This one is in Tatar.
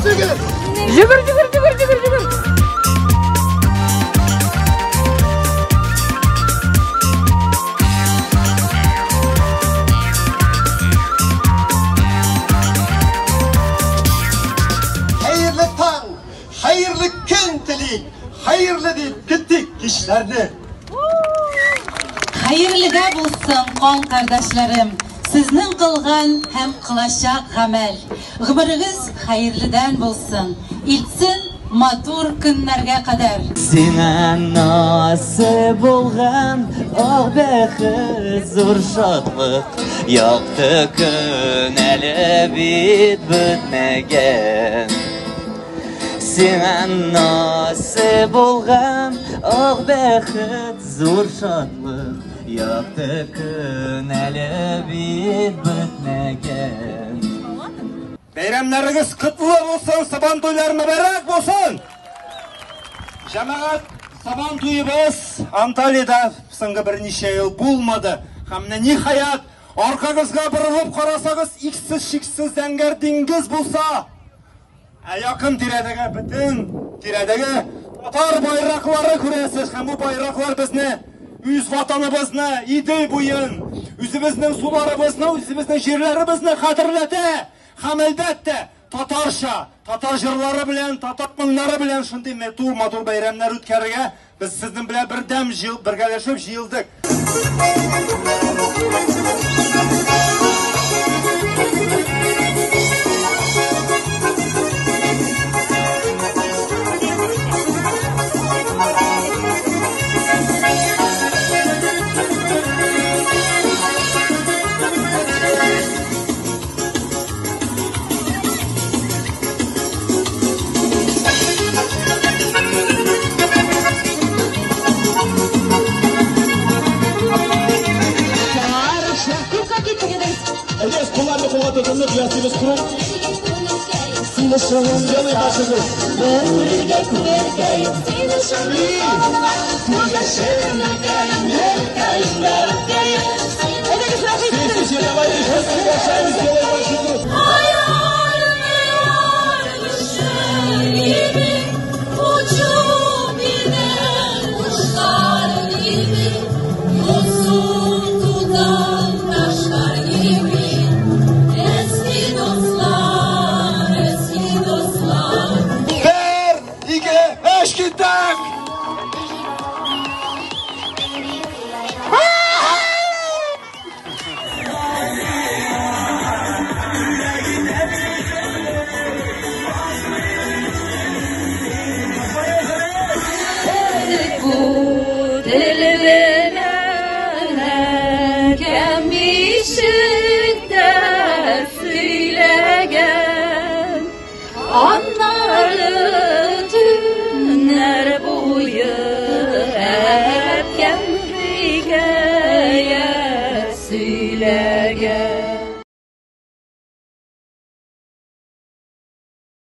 Итегез! Жүгер, жүгер, жүгер, жүгер, жүгер. Хәерле таң, хәерле көн телик, хәерле дип көттек кичләрне. Хәерлегә булсын, кан кардәшләрем, сезнең кылган һәм кылачак гамәл. Гомерегез хәерледән булсын, илтсен матур көннәргә кадәр. Сиңа насыйп булган ак бәхет, зур шатлык, якты көн әле бит бетмәгән. Сиңа насыйп булган ак бәхет, зур шатлык, якты көн әле бит бетмәгән. Бәйрәмнәрегез котлы булсын, Сабан туйлары мөбарәк булсын! Җәмәгать, Сабан туебыз Анталиядә соңгы берничә ел булмады. Һәм менә ниһаять, аркагызга борылып карасагыз, иксез-чиксез зәңгәр диңгез булса, ә якын тирәдәге бөтен тирәдәге татар байраклары күрәсез, һәм бу байраклар безне үз ватаныбызны, Идел буен, үзебезнең суларыбызны, үзебезнең җирләребезне хәтерләтә. Һәм әлбәттә, татарча, татар җырлары белән, татар моңнары белән шундый матур бәйрәмнәр үткәрергә без сезнең белән бердәм бергәләшеп җыелдык. Әйдәгез, кулларны кулга тотынып, ясыйбыз круг. Делаем ваши Все, давайте сейчас приглашаем, сделаем.